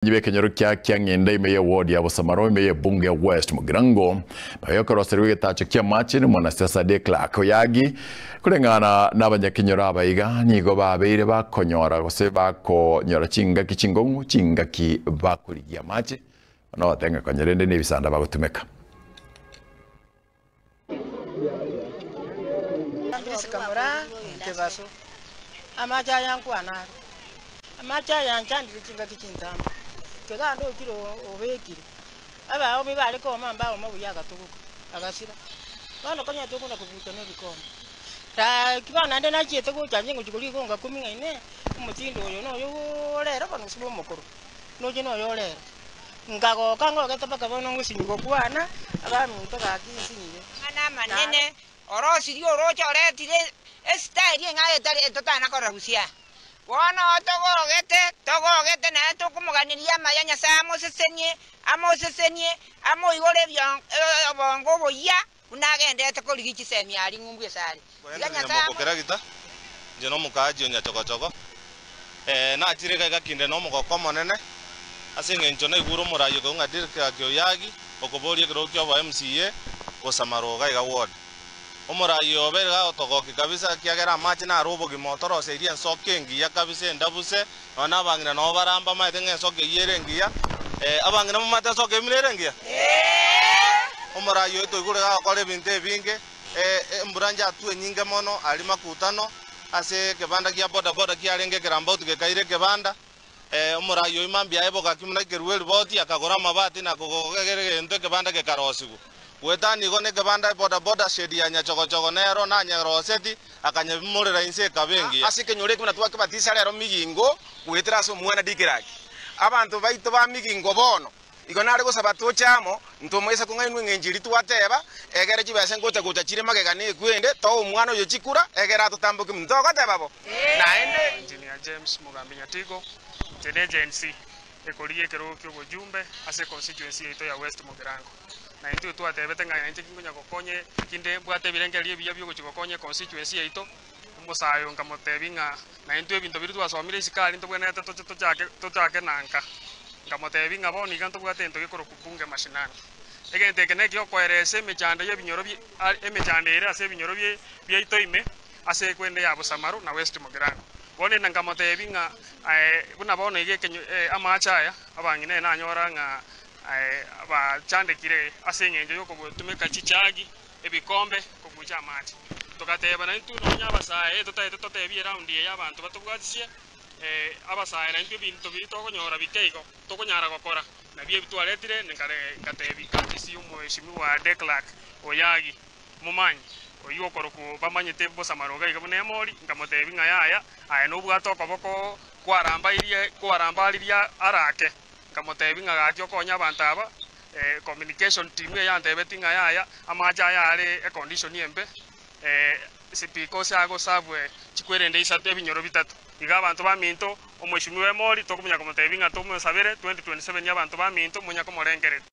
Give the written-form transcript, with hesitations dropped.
B'ekenyoro kia Kiang'ende ime ye ward ya Bosamaro ime y'ebunge ya West Mugirango bagekoroserigwa egetacho ki'amache n'omwanasiasa De Klerk Oyagi koreng'ana n'abanyakenyoro aba iga nigo babeire bakonyora gose bakonyora chingaki chingong'u chingaki bakorigia amache bono batenga konya rende nebisanda bagotumeka. Amache aya nkwane are, amache aya anchandire chingaki chintambe, keganda okire obekire, abaomi bare kooma mbaoma buya agatogoka, agasira. Bono konya tokona kobuta na ebikombe. Gaki bono naende nachiete gocha inche ngochia koria igo ngakumia ng'a inee, omotindo oyo noyo orero bono gose bw'omokoro, noche noyo orero. Nkagoka ngogete mpaka bono ngosinywa gokwana, abaminto gaki nsinyire. Amang'ana amanene Orosirie orooche oretire esitaeri eng'ao etari etotana korora busia. Bono togogete, togogete naende tokomoganeria amaya Nyasae amosesenie, amosesenie, amoigore obongo oboyia buna agenderete korigia chisemi aria ng'umbu esare. Tiga Nkoendereria Nyasae amo. mokokera gita, inche nomokaachi o nyachogochogo, nachire iga iga kinde nomogoko omonene, ase eng'encho naigure omoraai okegwa ng'a Dirk Oyagi okoboria ekerogo kia obo MCA gosama roga iga ward. Omoraai oyo obeire gagotogokia kabisa ekiagera amache naro obogima otoroseirie ensoko engiya kabisa endabuse, nonya na abang'ina nabo baramba bamaete ng'a ensoko eyio ere engiya. Abang'ina momanyete ensoko eyio buna ere engiya? Omoraai oyo toigure gagokora ebinto ebinge, embura njatwe enyinge mono aria makutano, ase ekebanda gia bodaboda kiarenge ekerambauti gekaira ekebanda. Omoraai oyio mambia aye bogaki buna ekerua eriboti, akagora amabati na kogokera egento ekebanda gekarosigwa. Goetania igo nekebanda ebodaboda shed ya nyachogochogo nero nanyeroseti, akanyebimorera inse ekaba engiya. Ase ekenyoro eke buna twakebatisa rero Migingo goetera ase omwana Dikiraki. Abanto baito ba Migingo bono igo nare gosaba toche amo, ntomoisa kong'ainwa eng'encho eria twateba, egere chibesa ngocha gocha chire magega nekwende, toe omwana oyo chikura, egere atotamboke monto. Togoteba bo? Naende. Engineer James Mugambi Nyatigo, inche ne agency ekorigia ekerogo kia obojumbe ase econstituency yaito ya West Mugirango. Na intwe twatebete ng'a inche nkonya gokonya kinde mbwate ebirengererio ebiya biogochia gokonya econstituency yaito, omosae oyo nkamotebia ng'a naintwe ebinto biria twasomire isiko aria ntobwenerete toche tochake tochake na nka. Nkamotebia ng'a bono iga ntobwate egento gekorokwa bunge mashinani. Egento eke nekio okoeresa emechando ya ebinyoro bi emechando ere ase ebinyoro bie biaito ime, ase ekwende ya Bosamaro na West Mugirango. Bono ere nkamotebia ng'a buna bono iga ekenyo amache aya, abang'ina ere nanyora ng'a bachandekire ase eng'encho yokotumeka chichagi, ebikombe, kobucha amache. Togateba naintwe nonya abasae totaete totebie eroundi eye abanto batobwatisie, abasae naintwe ebinto biria tokonyora bike igo, tokonyara gokora, nabio ebi twaretire, ngatebia courtesy omweshimiwa Declark Oyagi, Momanyi, oyio okorokwa bamanyete bosamaro iga iga buna emori, nkamotebia ng'a yaya, aye nobwate okoboko kwarambairie kwarambaririe arake. Nkamotebia ng'a gaki okonye abanto aba, communication team eye yantebetie ng'a yaya, amache aya are econdition embe, speaker ase agosabwe chikwerende isato ebinyoro bitato. Iga abanto baminto, omweshimiwa emori, tokomonya komotebia ng'a tomosabere 2027 abanto baminto, monya komorengereria.